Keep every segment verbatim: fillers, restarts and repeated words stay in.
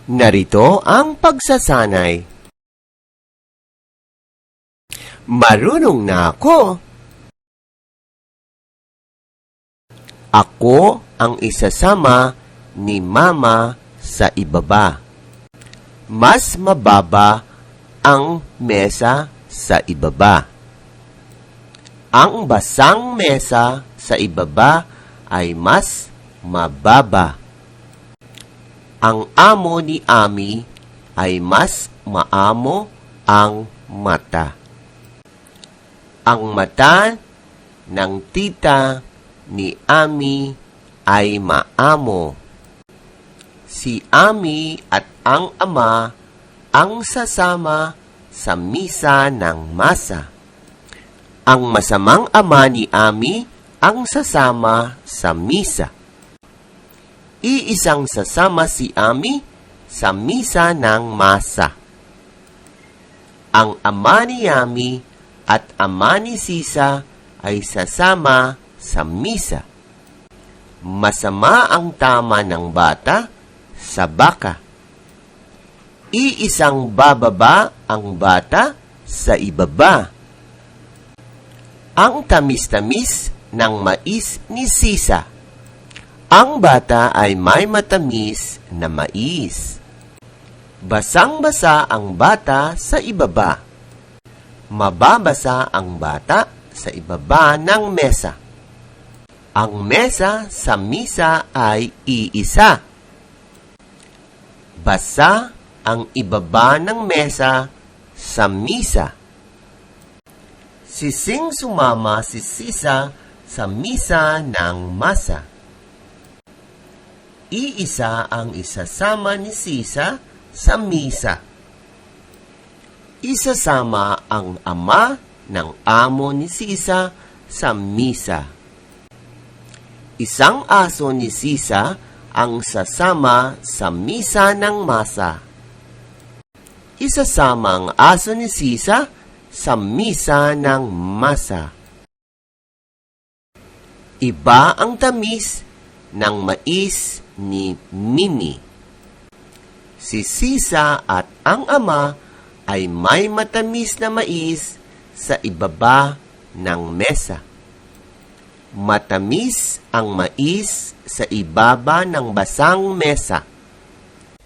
Narito ang pagsasanay. Marunong na ako. Ako ang isasama ni Mama sa ibaba. Mas mababa ang mesa sa ibaba. Ang basang mesa sa ibaba ay mas mababa. Ang amo ni Ami ay mas maamo ang mata. Ang mata ng tita ni Ami ay maamo. Si Ami at ang ama ang sasama sa misa ng Masa. Ang masamang ama ni Ami ang sasama sa misa. Iisang sasama si Ami sa misa ng Masa. Ang ama ni Ami at ama ni Sisa ay sasama sa misa. Masama ang tama ng bata sa baka. Iisang bababa ang bata sa ibaba. Ang tamis-tamis ng mais ni Sisa. Ang bata ay may matamis na mais. Basang-basa ang bata sa ibaba. Mababasa ang bata sa ibaba ng mesa. Ang mesa sa misa ay iisa. Basa ang ibaba ng mesa sa misa. Sising sumama si Sisa sa misa ng Masa. Iisa ang isasama ni Sisa sa misa. Isasama ang ama ng amo ni Sisa sa misa. Isang aso ni Sisa ang sasama sa misa ng Masa. Isasama ang aso ni Sisa sa misa ng Masa. Iba ang tamis ng mais ni Mimi. Si Sisa at ang ama ay may matamis na mais sa ibaba ng mesa. Matamis ang mais sa ibaba ng basang mesa.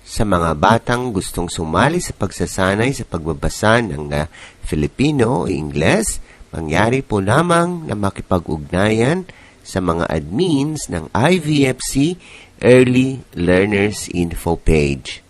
Sa mga batang gustong sumali sa pagsasanay sa pagbabasa ng, ah, Filipino o Ingles, mangyari po lamang na makipag-ugnayan sa mga admins ng I V F C Early Learners Info page.